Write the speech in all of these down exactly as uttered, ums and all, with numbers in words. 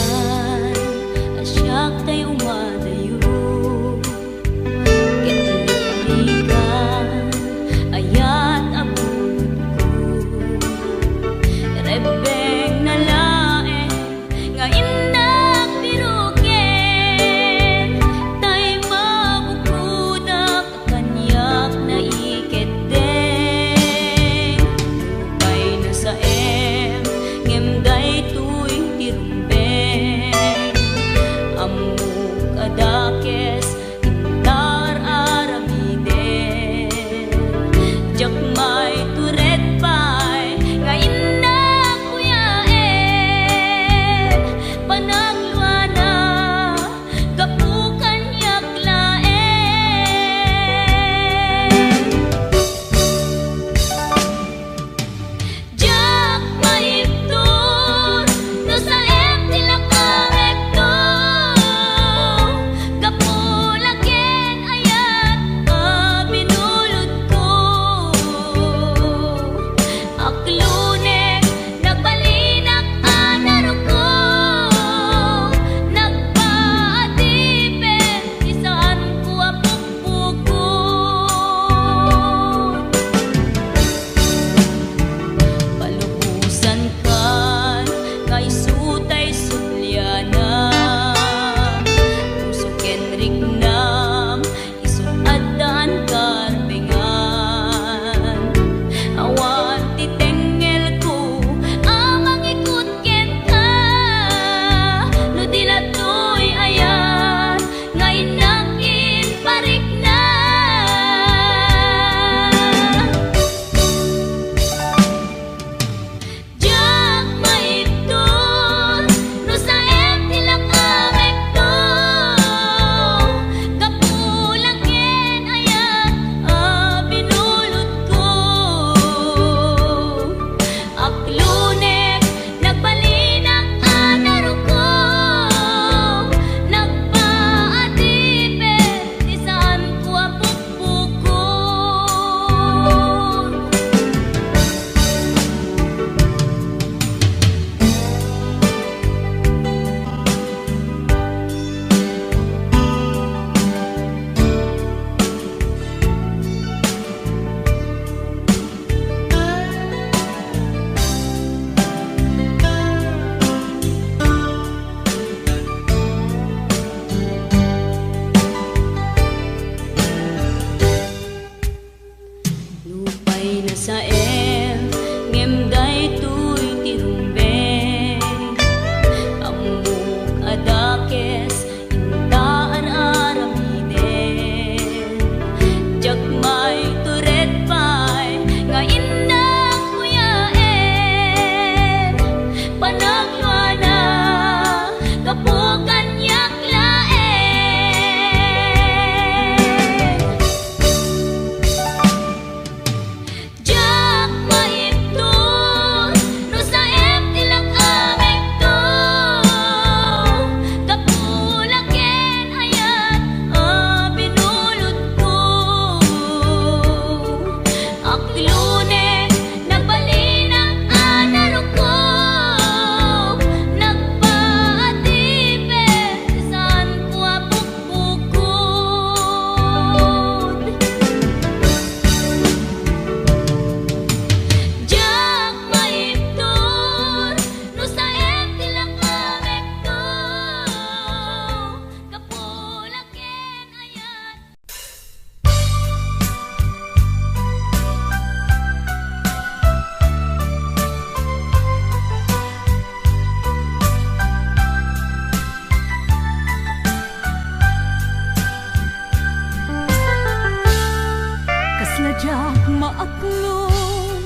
A siak tay umadayo ket liklikan, ayat a bukod. Rebbengna laeng nga innak piruken, tay mabukodak kaniak naikeddeng. Nupay nasaem, ngem daytoy ti rumbeng. Ammok a dakes, intar aramiden. Diak maitured pay nga innak kuyaen. Panagluana, gapu kaniak laeng. Diak maibtur no saem ti lakamekto, gapu la ken ayat a binulodko. Aklunek, nagbalinak a naruko, nagpaadipen ti saanko a pukpukot. Palubosankan nga isu tay subliana, puso ken riknam, isu addaan karbengan. Awan ti tengngelko a mangikut kenka, no di la toy ayat nga innak imparikna. Diak maibtur no saem ti lakamekto, gapu la ken ayat a binulodko. Aklunek, nagbalinak a naruko, nagpaadipen ti saanko a pukpukot. Nupay nasaem, ngem daytoy ti rumbeng. Ammok a dakes, inta ar-aramiden. Diak maitured pay nga innak kuyaen. Panagluana, gapu kaniak laeng. Diak maibtur no saem ti lakamekto, gapu la ken ayat a binulodko. Aklunek, nagbalinak a naruko, nagpaadipen ti saanko a pukpukot. Diak maibtur no saem ti lakamekto, gapu la ken ayat. Kasla diak maaklon,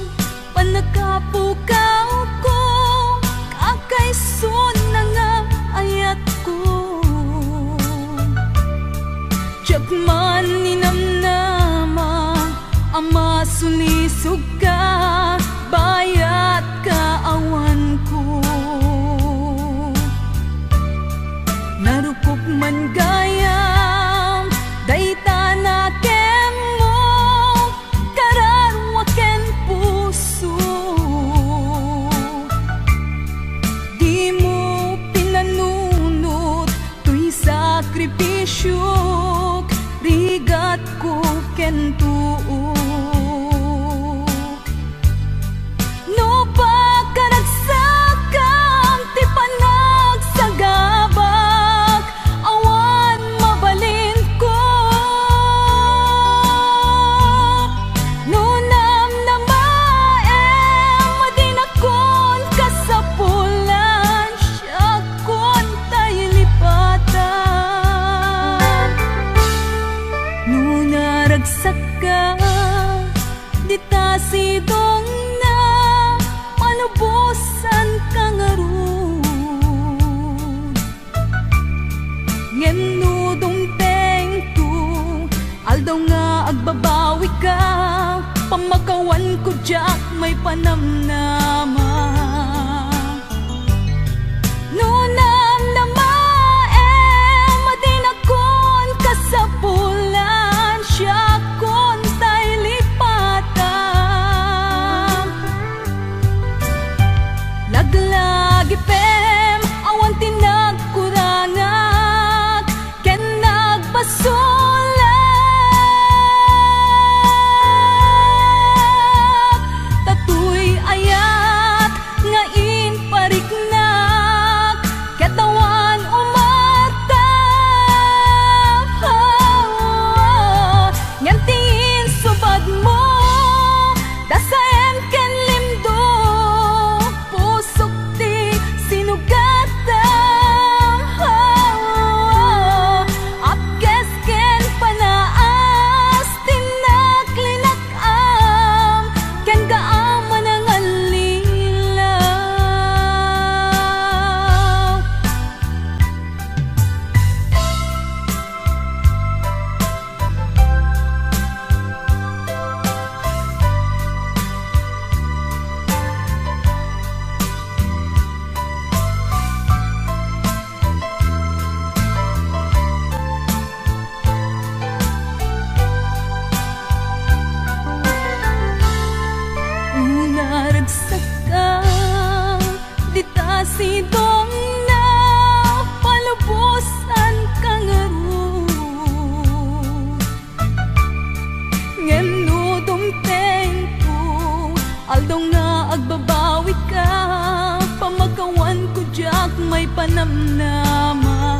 pannakapukawko, kakaisuna nga ayatko. Diak man ninamnama a masulisogka bayat kaawanko. Narukop man gayam dayta nakemmo, kararua ken puso. Dimo pinano diak maipanamnama. No namnamaem a dinakon kasapulan, siakon tay lipatam. Laglagipem, awan ti nagkurangak ken nagbasolak. Datoy ayat nga impariknak ket awan umartam. Ngem ti insubadmo, dasaem ken limdo, pusok ti sinugatam. Apkes ken panaas ti naklinak-am ken kaam a nangallilaw. Naragsak ka, dita sidongna, palubosan ka ngarud. Ngem no dumtengko, aldaw nga agbabawi ka, pamakawanko diak maipanamnama.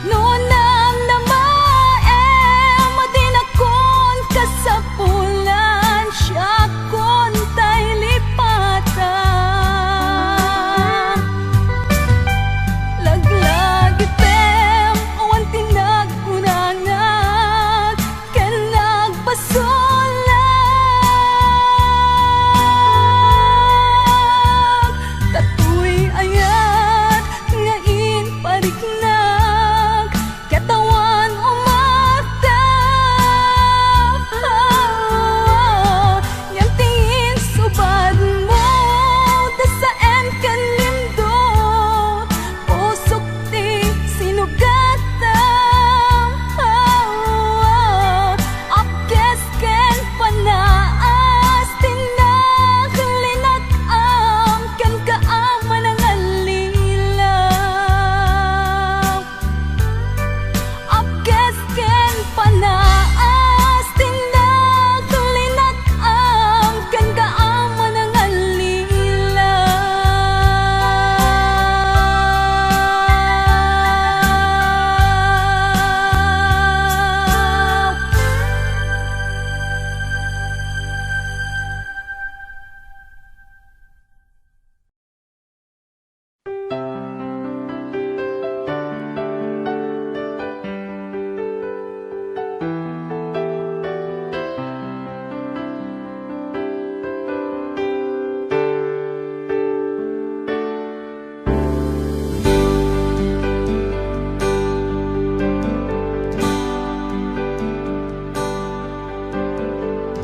No namnamaem a dinakon kasapulan, siakon tay lipatan. Laglagipem, awan ti nagkurangak ken nagbasolak. Datoy ayat nga impariknak ket awan umartam. Ngem ti insubadmo, dasaem ken limdo, pusok ti sinugatam. Apkes ken panaas ti naklinak-am ken kaam a nangallilaw. Apkes ken panaas ti naklinak-am ken kaam a nangallilaw.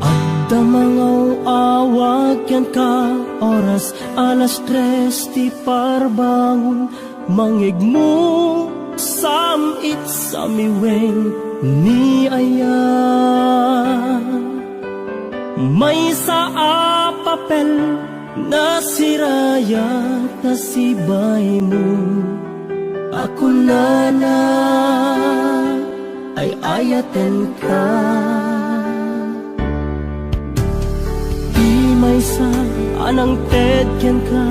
Adda mangaw-awag kenka, oras alas tres ti parbangon, mangngegmo, sam-it, samiweng ni aya. Maysa a papel nasirayat, nasibaymo a kunana, ay-ayatenka. Ti maysa a nangted kenka,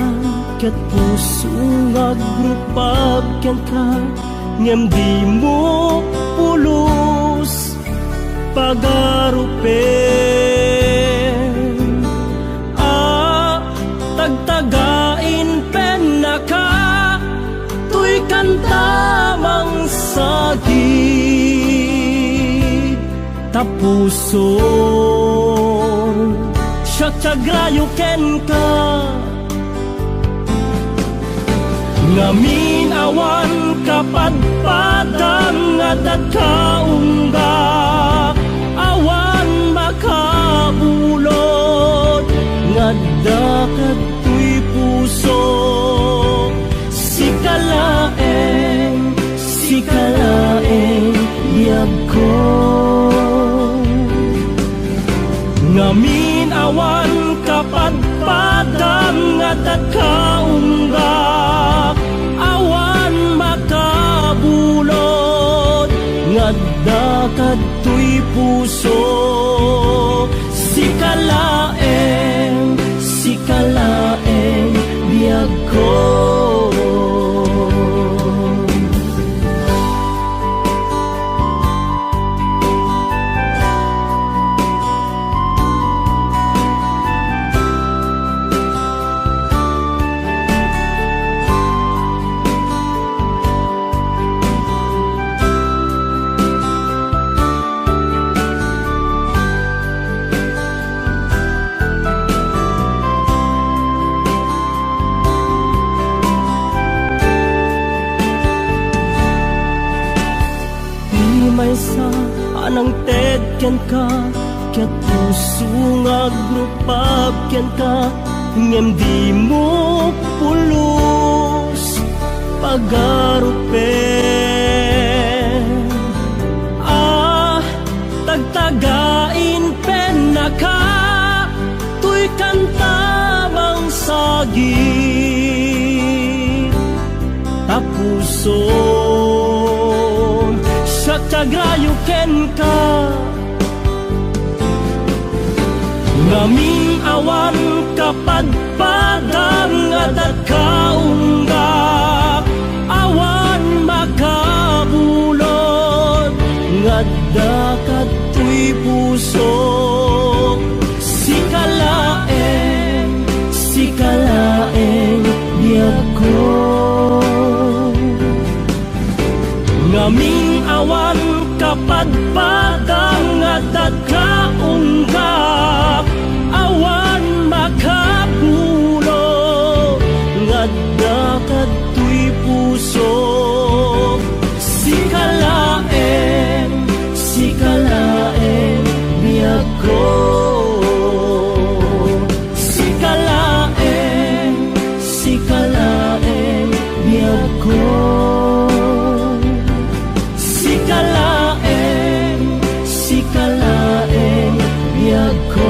ket puso nga agrupab kenka, ngem dimo pulos pagarupen. A tagtagain pennaka, toy kanta mangsagid ta puson. Siak ti agrayo kenka, ngamin awan kapadpadan nga adda kaungga, awan makap Kadtoy puso, sika laeng, sika laeng biagko. Ngamin awan kapadpadam nga adda kaunggak, awan makabulod nga adda kadtoy puso. Sika laeng, sika laeng biagko. Ti maysa a nangted kenka, ket puso nga agrupap kenka, ngem dimo pulos pagarupen. Ah, tagtagain pennaka, toy kanta mangsagit. Ta pusom, siak ti agrayo kenka. Ngamin awan kapadpadam nga adda kaunggak, awan makabulod nga adda kadtoy puso. Sika laeng, sika laeng biagko. Ngamin awan kapadpadam nga adda kaunggak, awan makabulod nga adda kadtoy puso. Sika laeng, sika laeng biagko. Sika laeng, sika laeng biagko. Sika laeng, sika laeng biagko.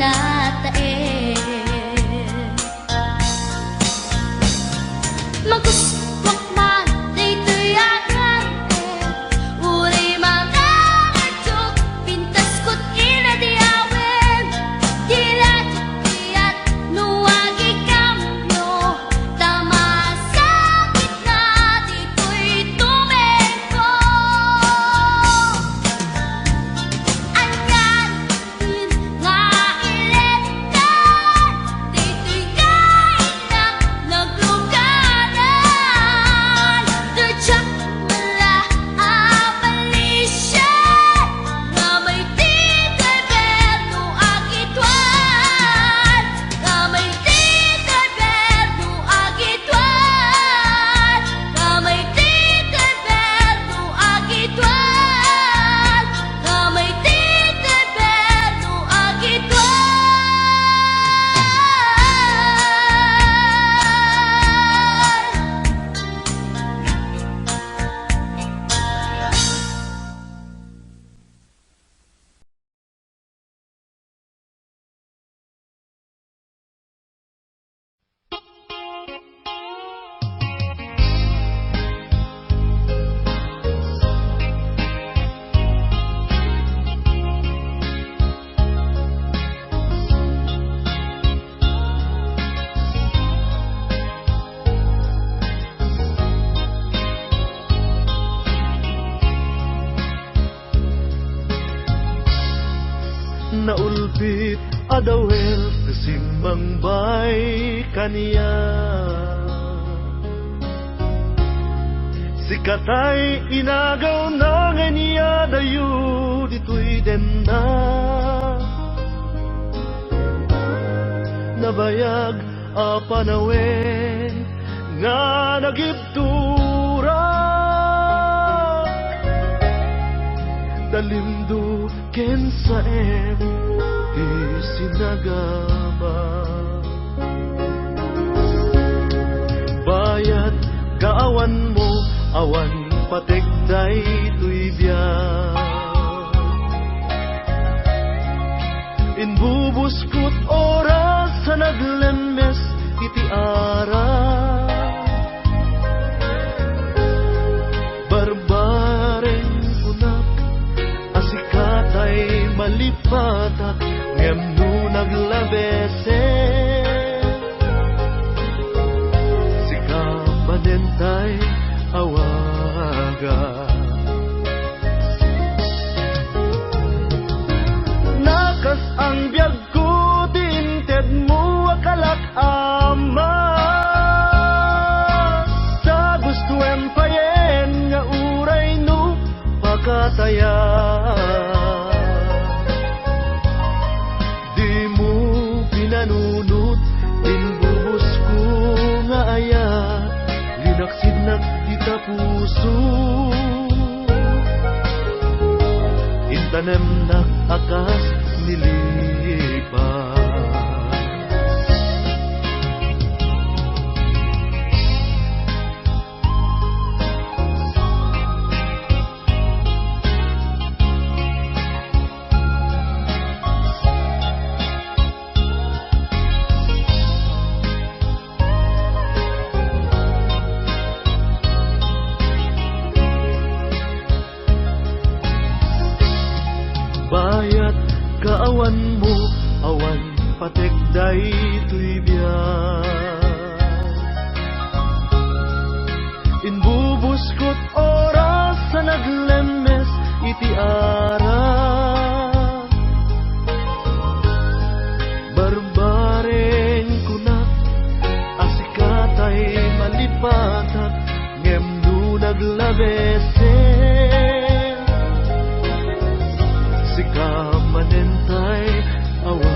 tatae. Magustuak man daytoy a kanta, uray man a radyo, pintasko ti inayawen, ti radyo ti at no agikambio, ta masakit na ditoy tumengko. Anian nga iletan ditoy nga innak nagluganan, diak met la a balisian, nga may ti gobyerno agituan, nga may ti gobyerno agituan, nga may ti gobyerno agituan, nga may ti gobyerno agituan. Naulbit a dawel ti simmangbay kaniak. Sika tay inagawna nga inyadayo ditoy denna. Nabayag a panawen nga nagibturak. Talimdo ken saem ti sinagaba. Bayat kaawanmo, awan patek daytoy biag. Imbubuskot oras a naglemmes iti ara. Barbareng kunak a sika tay malipatak, ngem no naglabesen, sika manen tay awaga. Nakas-ang biagko ti intedmo a kalak, Ama. Ta gustoem payen nga uray no pakatayan, dimo pinanunot ti imbubusko nga ayat. Linaksidnak dita puso, intanemnak a kas ni lipas. Bayat kaawanmo, awan patek daytoy biag. Imbubuskot oras a naglemmes iti ara. Barbareng kunak a sika tay malipatak, ngem no naglabesen, sika manen tay awagas.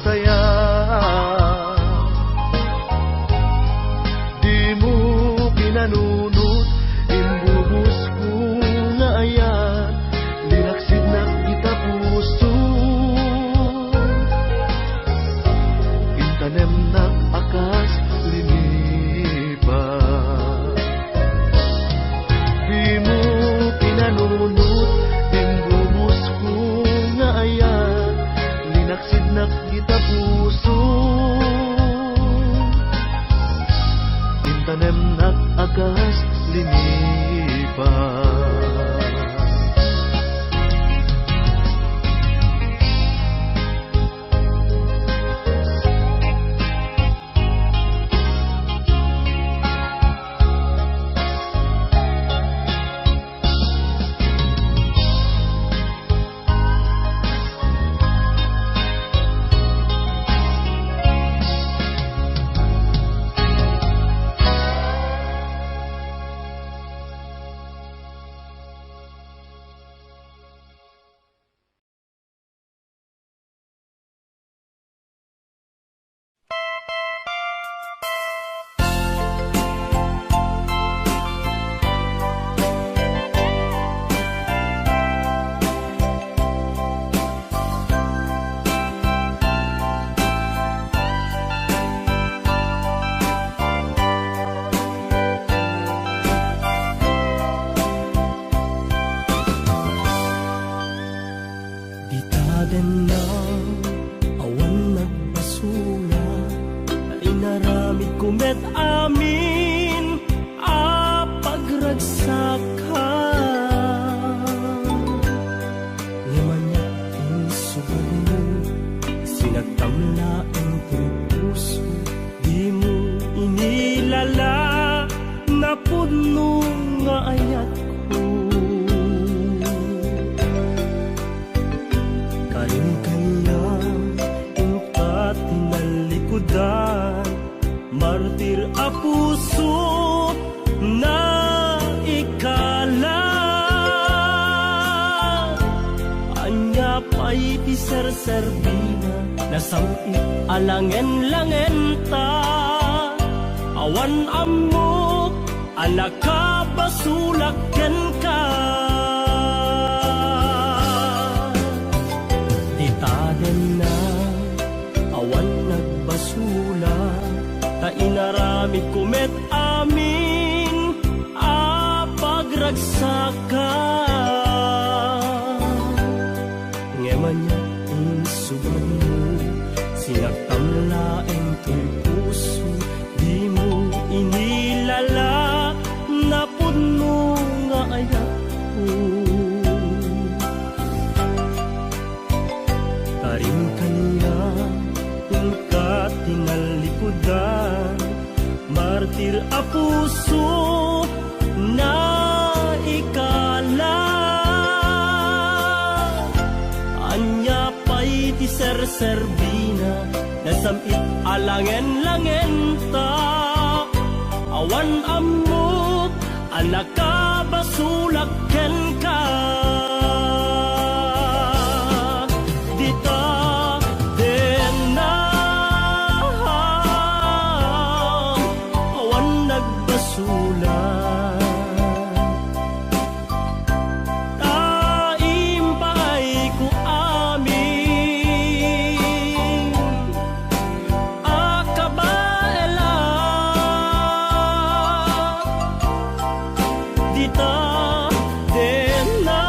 Saya, dimo pinanunot, imbubos ko nga ayat, linaksidnak ita puso, intanemnak a kas linipa. Dimo pinanunot, imbubos ko nga ayat, linaksidnak ita puso, intanemnak a kas linipa. Dita denna, awan nagbasula, ta inaramidko met amin a pagragsakka. Ngem ania ti insubadmo, sinagtam laeng ti puso, dimo inilala, napudno nga ayatko. Karim kaniak, inka ti nallikudan, martir a puso, naikala. Ania pay ti serserbina, nasam-it a langen-langenta. Awan ammok a nakabasolak kenka. Dita denna, awan nagbasula, ta inaramidko met amin a pagragsakka. Ngem ania insubadmo, sinagtam laeng toy puso, dimo inilala, napudno nga ayatko. Karim kaniak, inka ti nallikudan, martir a puso, naikala. Ania pay ti serserbina, nasam-it a langen-langenta. Awan ammok a nakabasolak kenka. Dita denna, awan nagbasula, ta impaayko amin a kabaelak. Dita denna,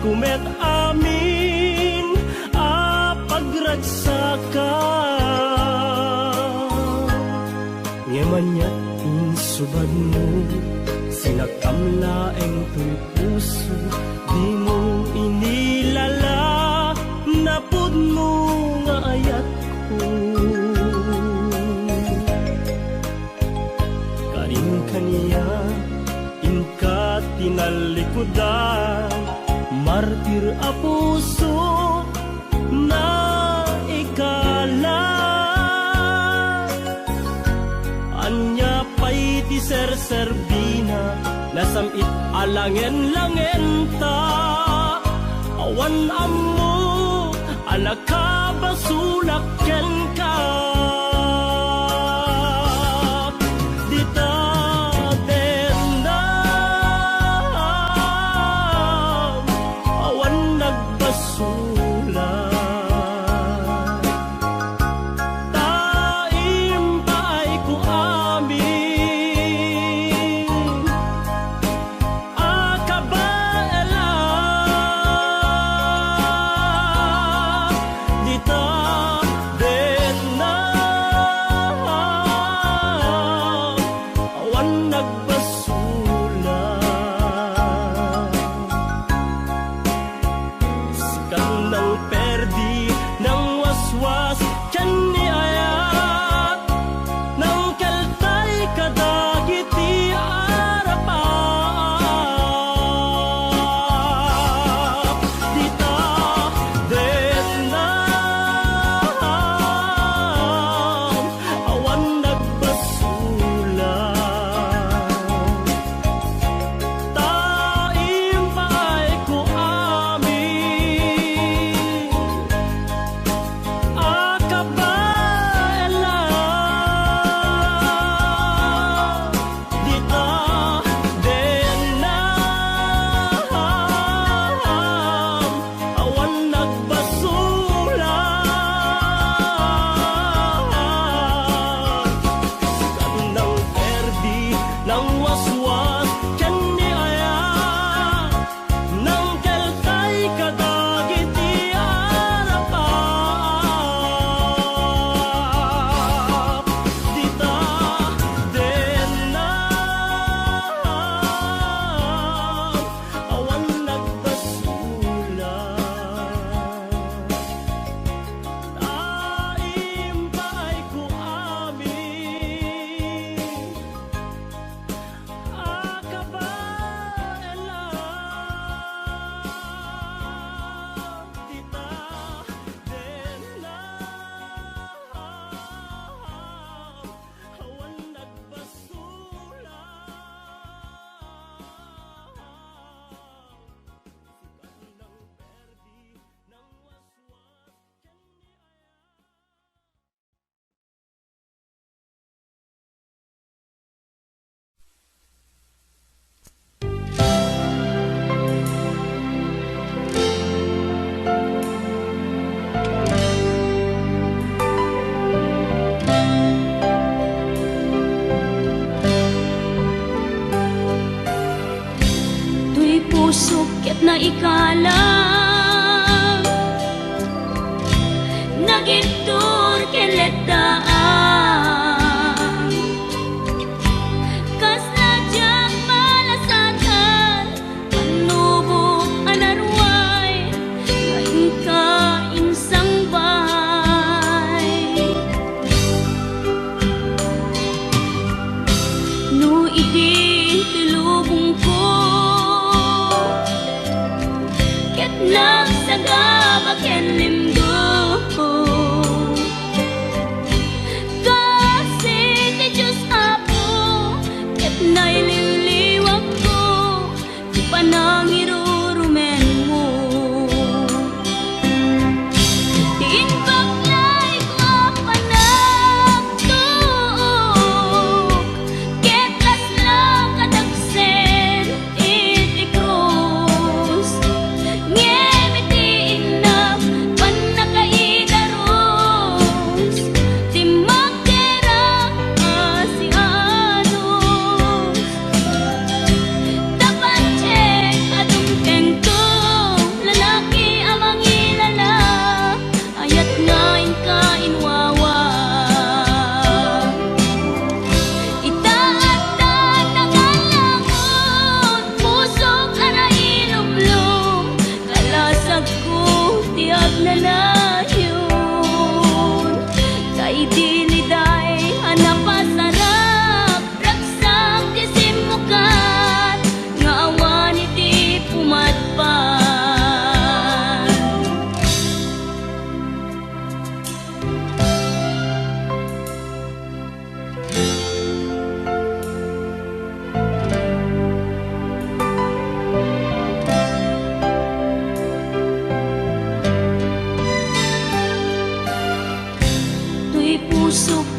Kumet amin a pagragsakam. Ngem ania ti insubadmo? Sinakam laeng toy puso, dimo inilala napudno nga ayatko. Karin kaniak, inka tinallikudan, martir a puso, naikala. Ania pay ti serserbina, nasam-it a langen-langenta, awan ammo a nakabasolak kenka. Dita dennam, awan nagbasolak. Ta impaayko amin a kabaelan. Dita dennam, awan nagbasolak. Sikan nang perdi, nang waswas, ken ni ayat, nang keltay kadagiti arap-ap. Dita dennam, awan nagbasolak. Ta impaayko amin a kabaelan. Dita dennam, awan nagbasolak. Sikan nang perdi, nang waswas, ken ni ayat, nang keltay kadagiti arap-ap. Dita dennam, awan nagbasolak. Impaayko amin a kabaelan. Dita dennam, awan nagbasolak. Toy pusok ket naikala, nagibtur ken letdaan. Kasla diak malasatan, pannubo a naruay, nga inka insangbay. No idi ti lubongko ket nagsagaba ken limgo,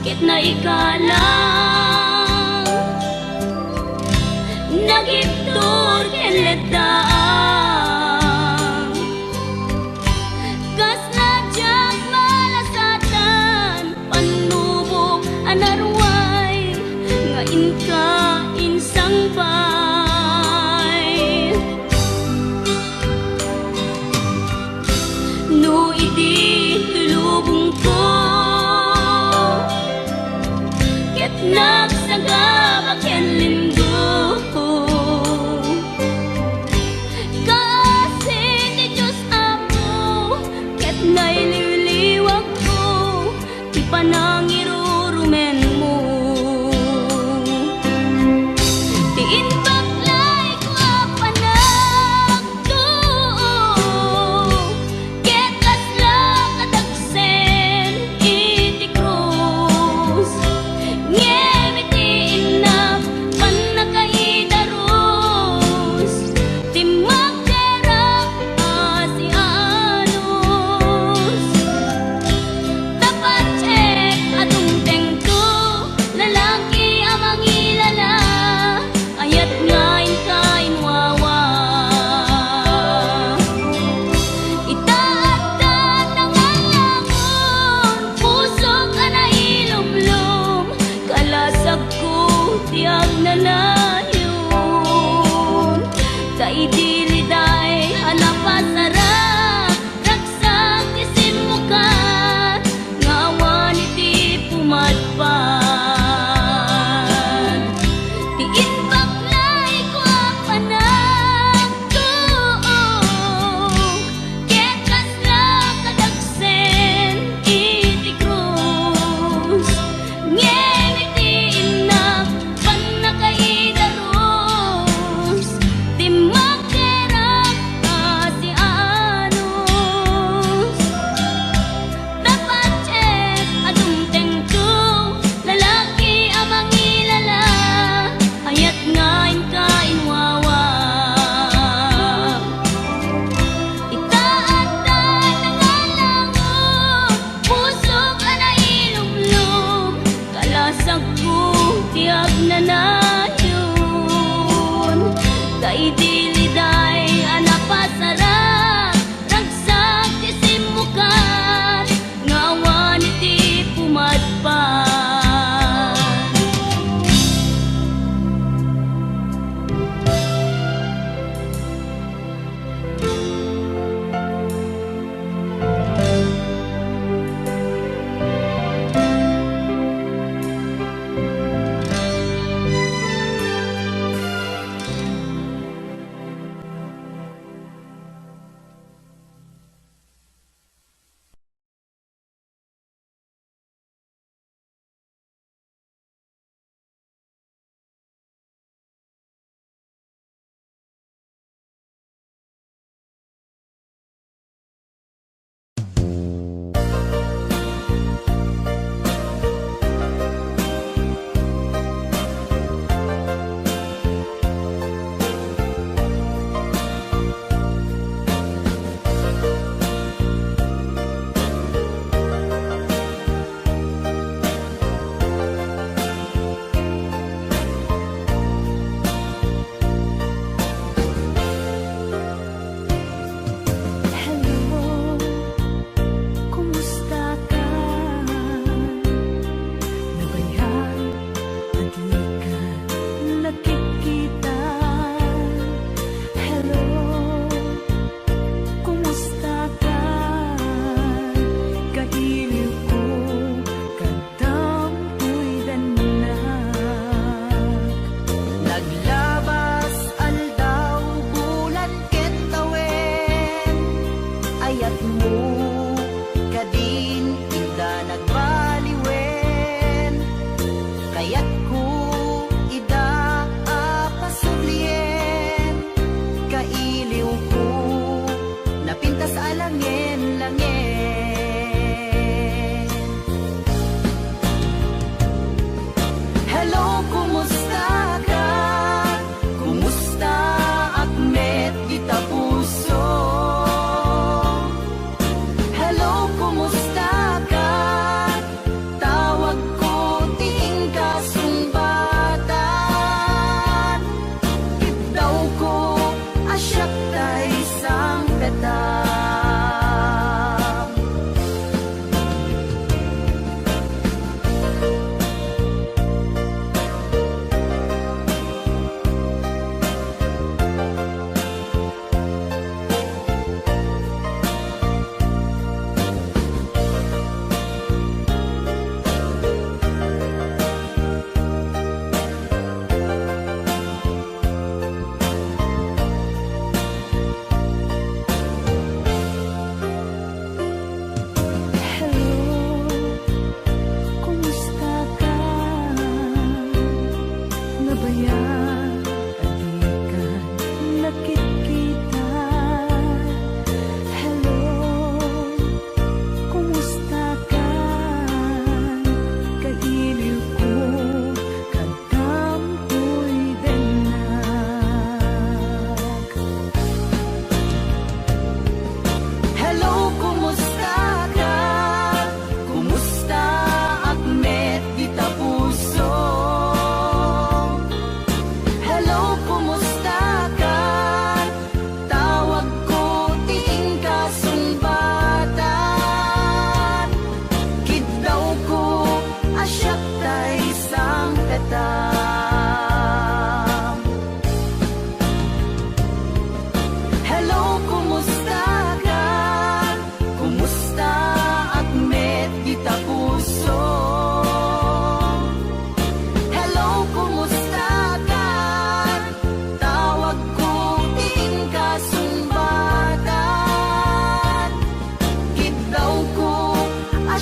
ket naikalang, nagibtur ken leddaan. Kasla diak malasatan, pannubok a naruay nga inka insangbay. No idi ti lubongko ket nagsagaba ken limdo, kaasi ti Dios Apo ket nailiwliwakko ti panangirurumenmo. Ti imbaklayko a panagtuo ket kasla kadagsen iti krus. Ngem iti innak pannakaidarus, ti magderak a sianus. Tapatchek adu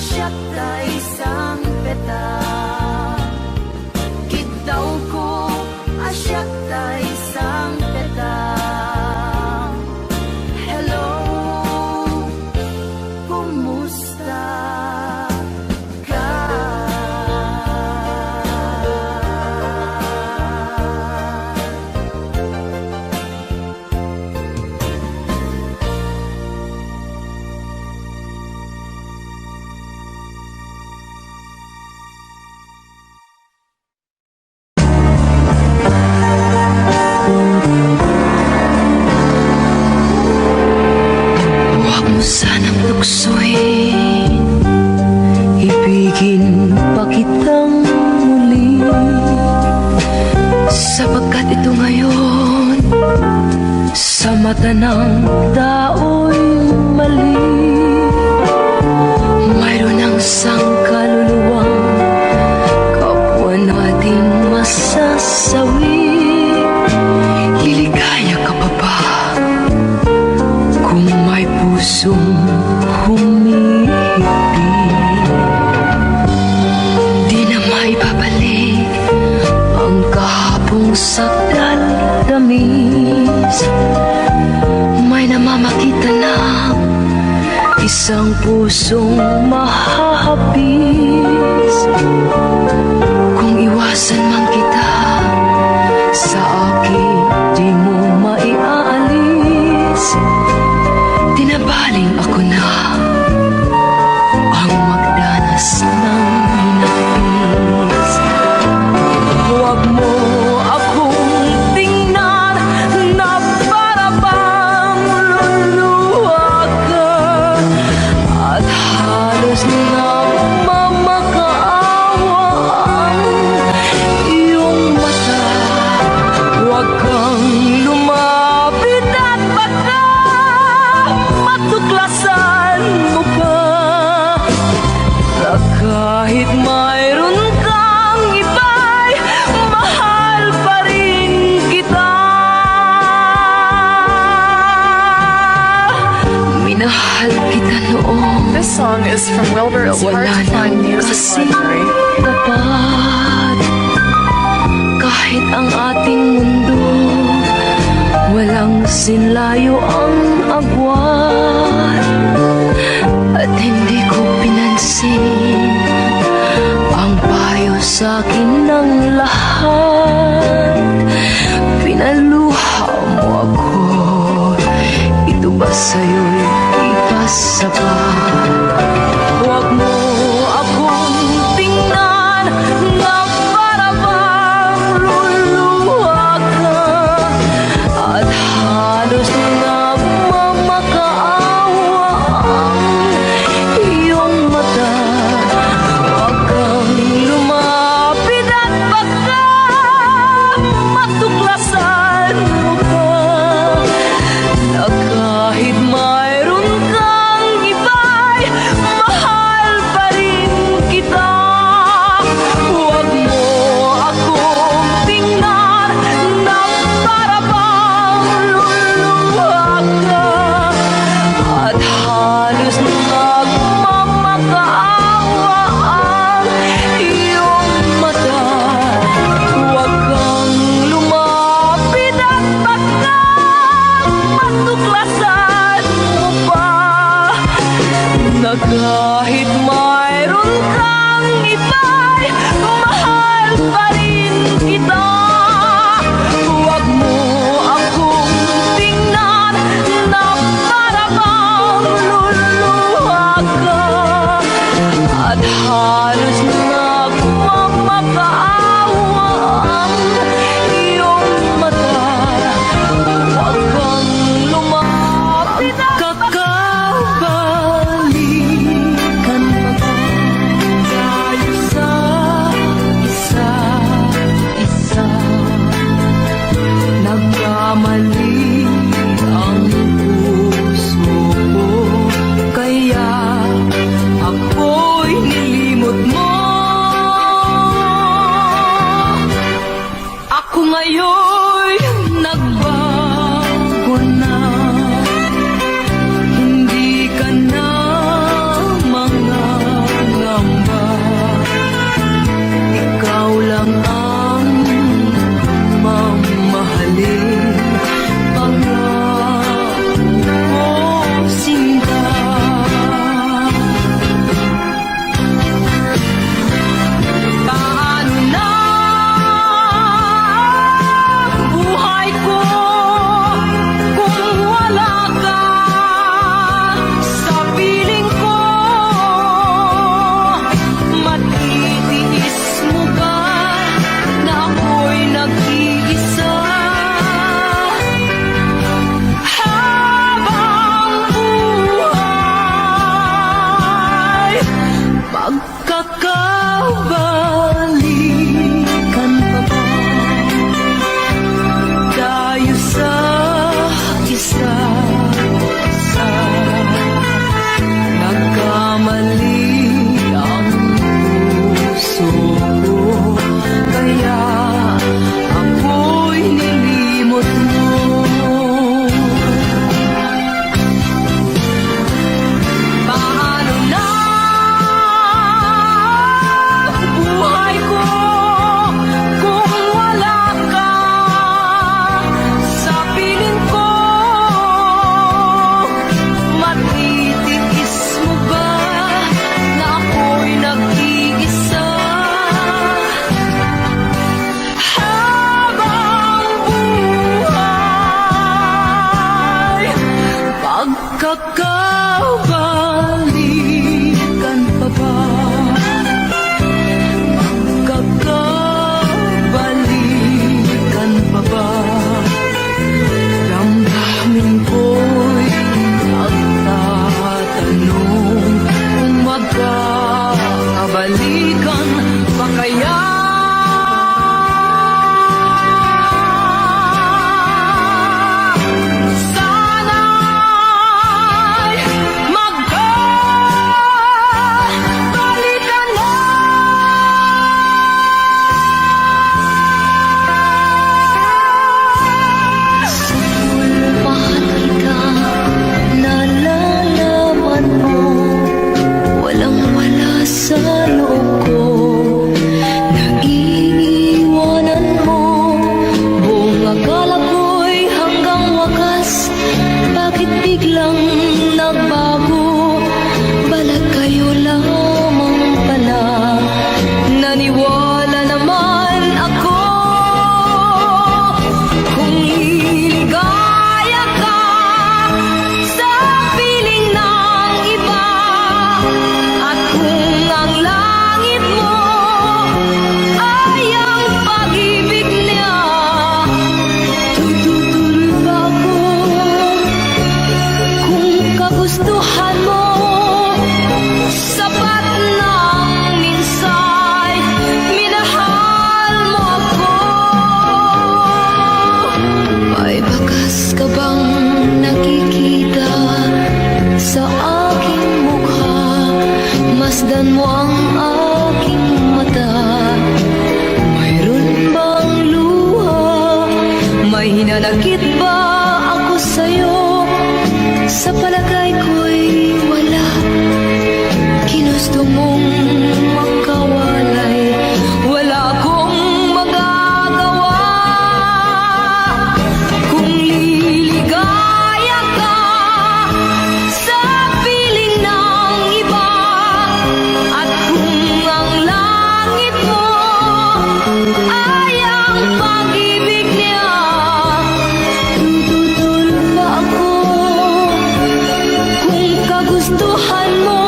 Siak tay sangpetang. Kiddawko a siak tay sangpetang. Hello, kumusta ka? Huwag mo sanang tuksoin, ibigin pa kitang muli, sapagkat ito ngayon sa mata ng tao'y mali. Mayroon ang sangkaluluwang kapwa nating masasawi. Liligaya ka pa ba kung may pusong humihipit? Di na maibabalik ang kahapong sagdat tamis. May namamakita na isang pusong mahahapis. Kung iwasan man kita, sa akin di mo maiaalis. Di na baling ako na ang magdanas ng hinapis. Huwag mo akong tingnan na para bang luluha ka. At halos nagmamakaawa ang iyong mata. Huwag kang lumapit at baka matuklasan mo pa. Kahit mayroon kang iba'y mahal pa rin kita. Minahal kita noon. This song is from Wilbur. It's hard to find music library. Tapat. Kahit ang ating mundo, walang sinlayo ang agwat. At hindi ko pinansin ang payo sa akin ng lahat. Pinaluha mo ako, ito ba sa'yo'y ikasapat? Huwag mo akong tingnan na para bang luluha ka. At halos nagmamakaawa ang iyong mata. Huwag kang lumapit at baka matuklasan mo pa na kahit mayroon kang iba'y mahal pa rin kita. Huwag mo akong tingnan na para bang luluha ka. At halos nagmamakaawa ang iyong mata. Huwag kang lumapit at baka matuklasan mo pa na kahit mayroon kang iba'y mahal pa rin kita. Huwag mo akong tingnan na para bang luluha ka. At halos nagmamakaawa ang iyong mata. Huwag kang lumapit at kakabalikan pa tayo sa isa. Isa. Nagkamali ang puso ko, kaya ako'y nilimot mo. Kakabalikan pa ba tayo sa isa't isa? Nagkamali ang puso ko, kaya ako'y nilimot mo. Paano na ang buhay ko kung wala ka sa piling ko? Matitiis mo ba na ako'y nag-iisa? Habang buhay, pagkakabalikan pa ba? Pagkakabalikan pa ba? Damdamin ko'y nagtatanong kung magkakabalikan pa kaya. Sana'y magkabalikan na. Sa tulpahan kita nalalaman mo, walang wala sa loob ko. Naiiwanan mo, buong akala ko'y hanggang wakas. Bakit biglang nagbago? Balat kayo lamang pala. Naniwala naman ako kung liligaya ka sa piling ng iba, at kung ang langit mo ay ang pag-ibig niya, tututuloy ba ako? Kung kagustuhan mo, sapat nang minsay minahal mo ako. May bakas ka bang nakikita sa aking mukha? Masdan mo ang aking mata. Mayroon bang luha? May hinanakit ba ako sa'yo? Sa palagay ko'y wala. Ginusto mong makawalay, wala akong magagawa. Kung liligaya ka sa piling ng iba, at kung ang langit mo ay ang pag-ibig niya, tututol pa ako. Kung kagustuhan mo,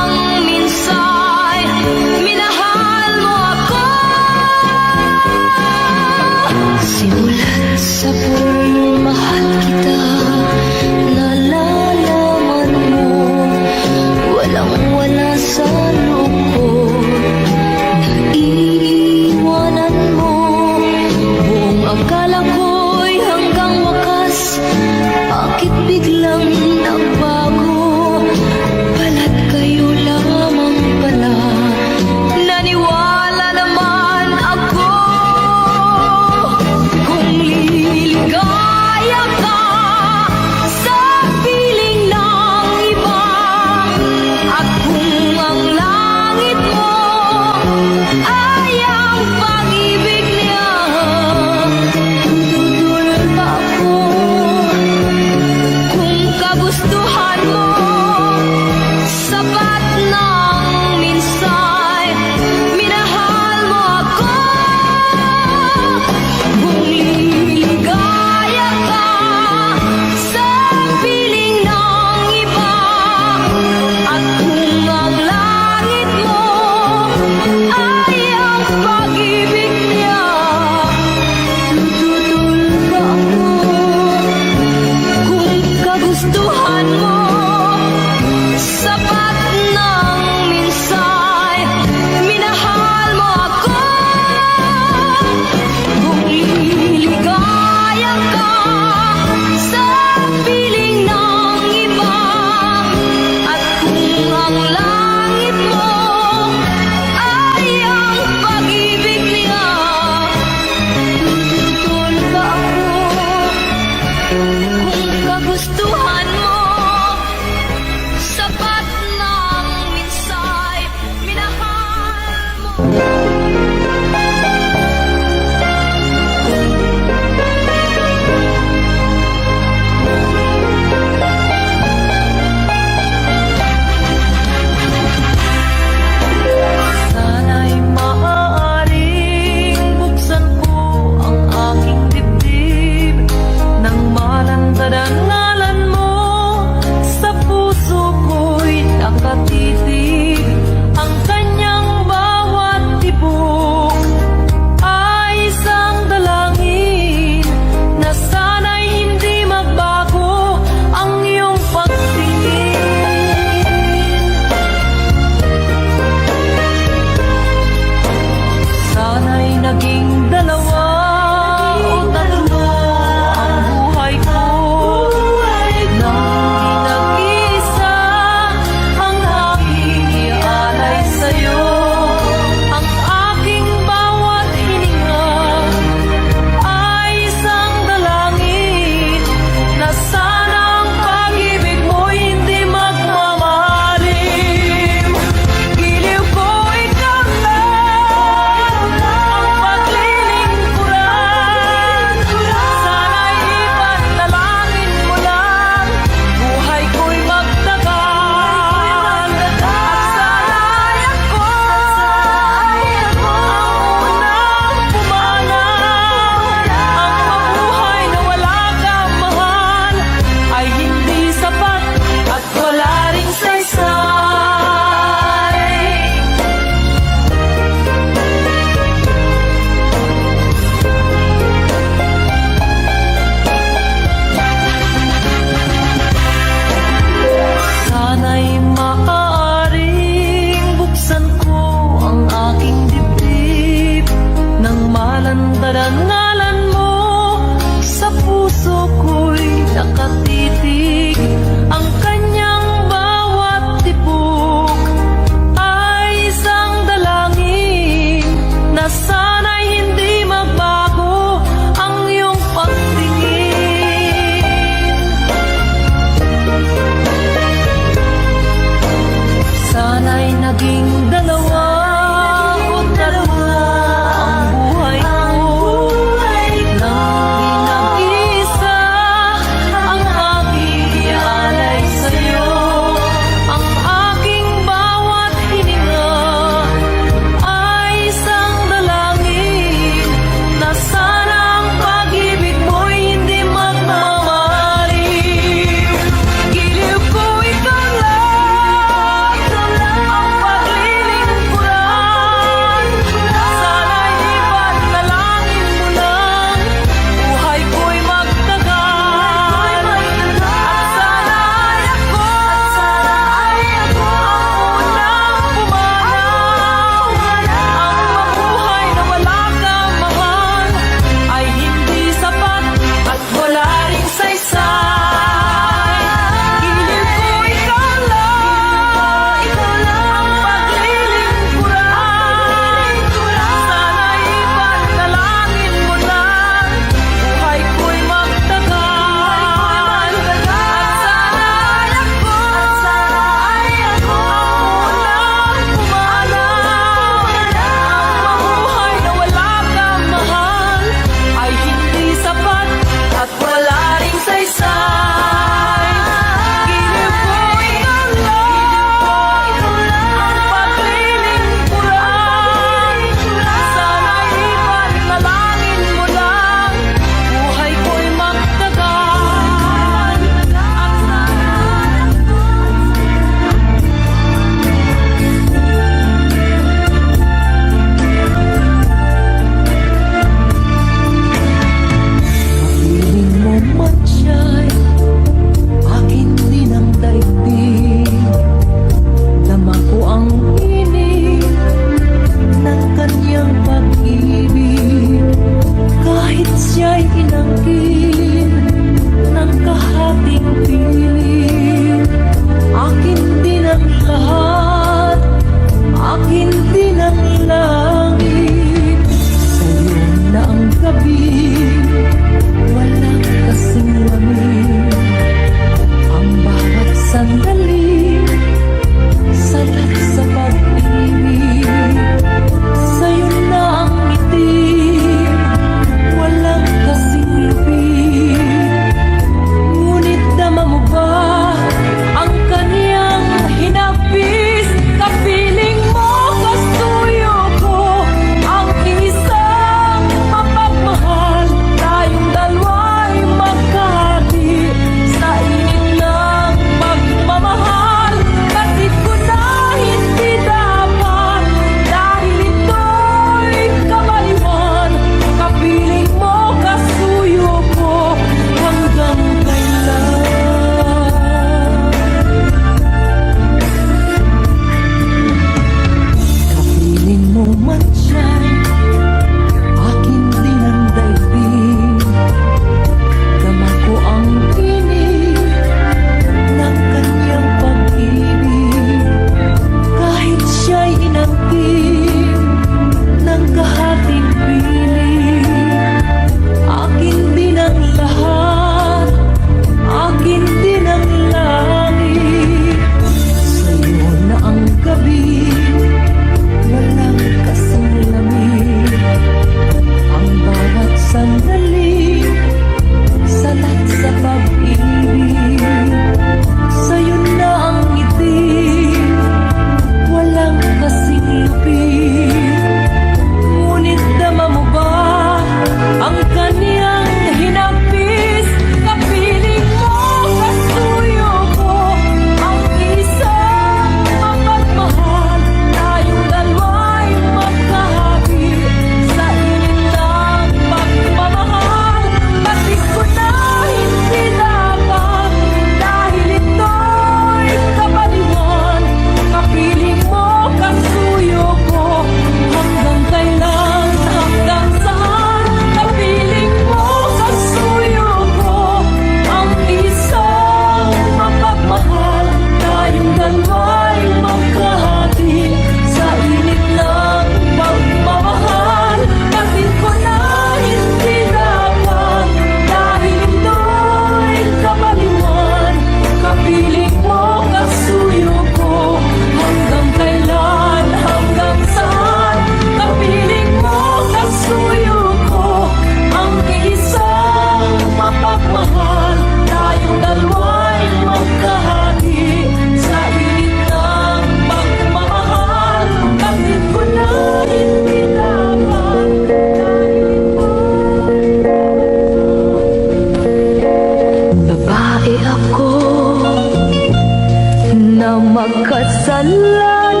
Makasalanan,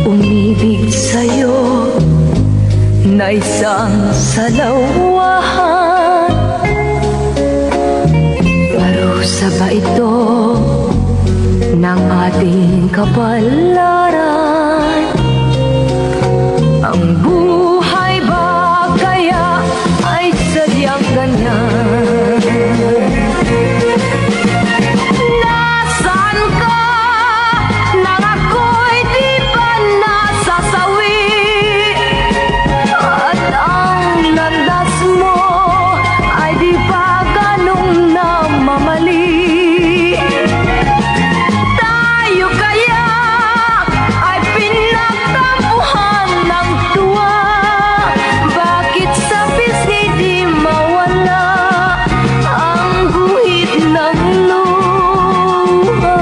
umibig sa'yo na isang salawahan. Parusa ba ito ng ating kapalaran? Ang buhay ba kaya ay sadyang ganyan? Nasaan ka nang ako'y di pa nasasawi? At ang landas mo ay di pa ganong namamali? Tayo kaya ay pinagtampuhan ng tuwa? Bakit sa pisngi di mawala ang guhit ng luha?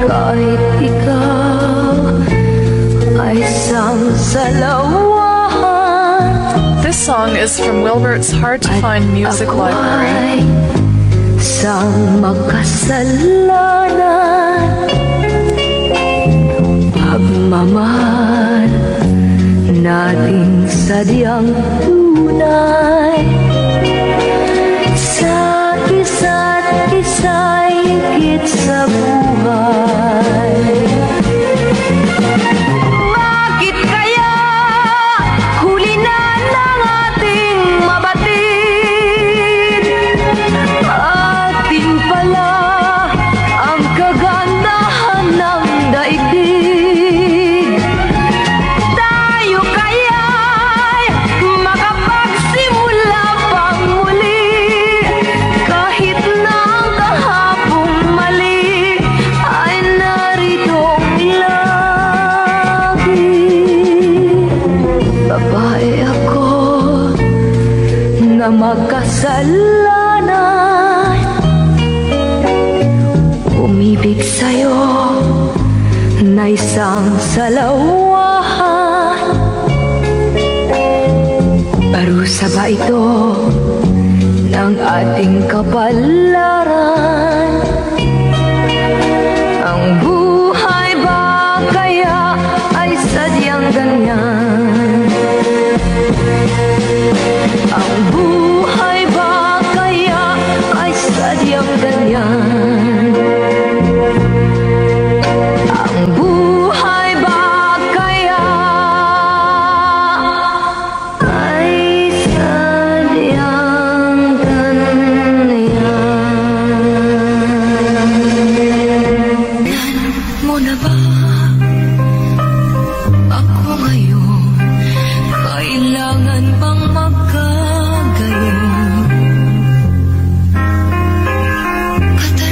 Kahit ikaw ay isang salawahan. This song is from Wilbert's Hard to Find Music Library. Sang makasalanan, pagmamahal nating sadyang tunay. Sa isa't isa'y higit sa buhay. Bakit kaya huli na ng ating mabatid? Atin pala ang kagandahan ng daigdig. Tayo kaya'y makapagsimula pang muli? Kahit na ang kahapong mali ay naritong lagi. Babae ako na makasalanan, umibig sa'yo na isang salawahan. Parusa ba ito ng ating kapalaran? Ang buhay ba kaya ay sadyang ganyan? Ang buhay ba kaya ay sadyang ganyan? Ang buhay ba kaya ay sadyang ganyan? Mo na ba ako ngayon? Kailangan bang magkagayon? Kata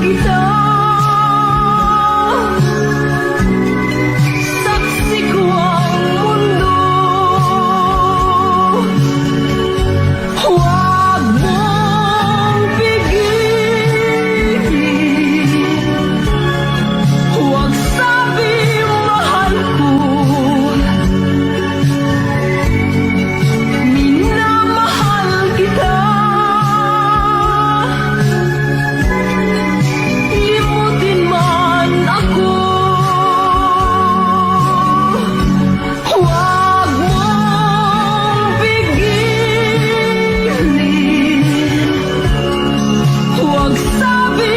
Ita, saksiko ang mundo. Huwag mong pigilin. Huwag sabi, mahal ko. Minamahal kita. Limutin man ako. Huwag mong pigilin. Huwag sabi,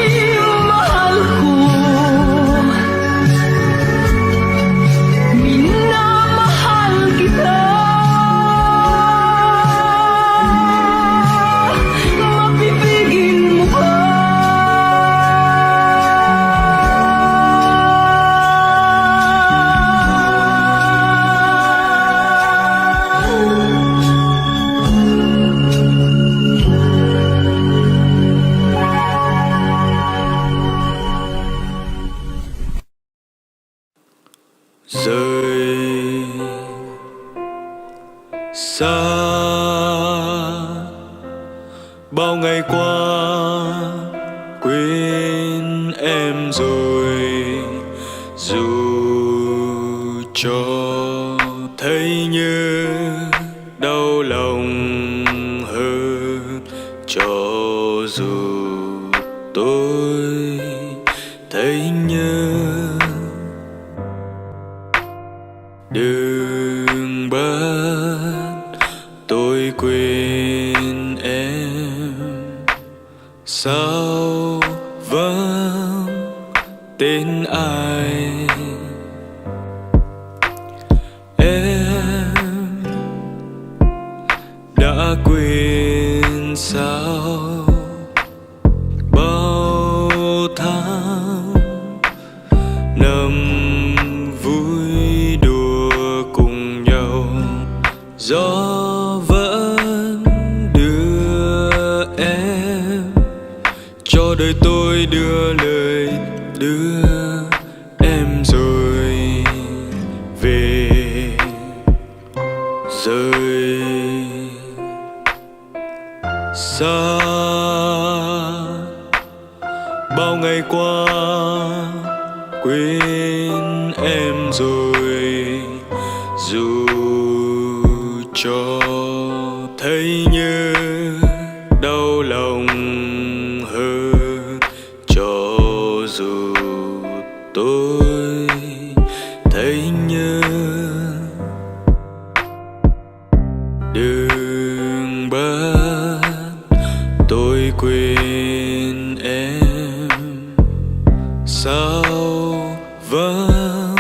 mahal ko. Minamahal kita. Mapipigil mo ba? Rồi xa bao ngày qua, quên em rồi. Dù cho thấy nhớ đau lòng hơn, cho dù tôi thấy nhớ, đừng bắt tôi quên em. Sao vẫn tên ai? Em đã quên sao bao tháng năm vui đùa cùng nhau? Gió vẫn đưa em, cho đời tôi đưa lời, đưa em rồi về. Rồi xa bao ngày qua, quên em rồi. Dù cho thấy nhớ đau lòng hơn, cho dù tôi thấy nhớ, đừng bắt tôi quên em. Sao vẫn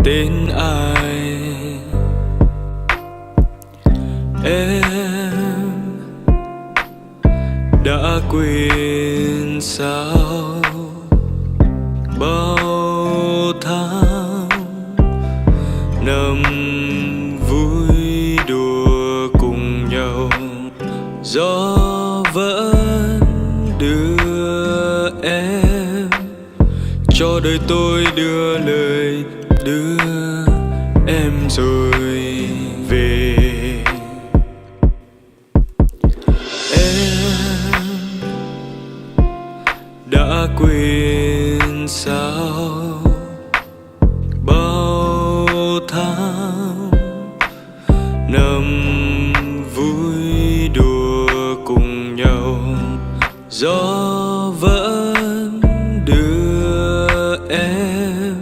tên ai? Em đã quên sao bao tháng năm vui đùa cùng nhau? Gió vẫn đưa em, cho đời tôi đưa lời, đưa em rồi về. Em đã quên sao bao tháng năm vui đùa cùng nhau? Gió vẫn đưa em,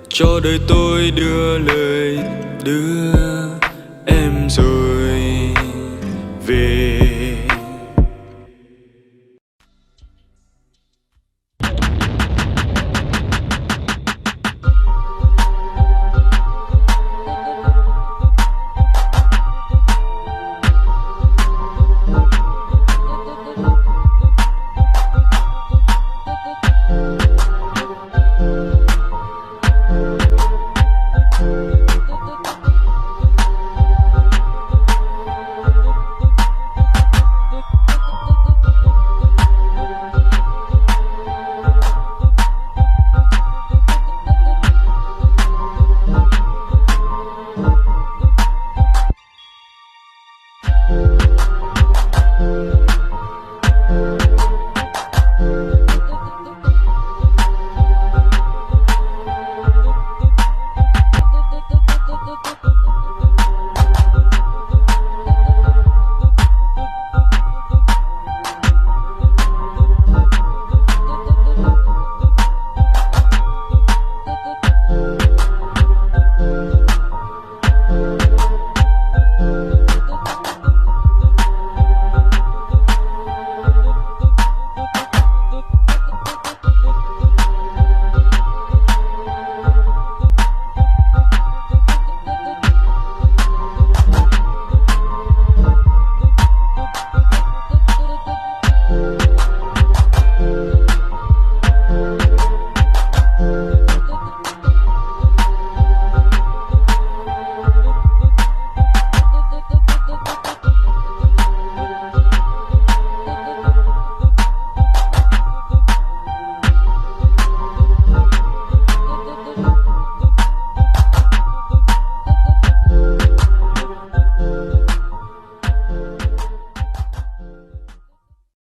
cho đời tôi đưa lời, đưa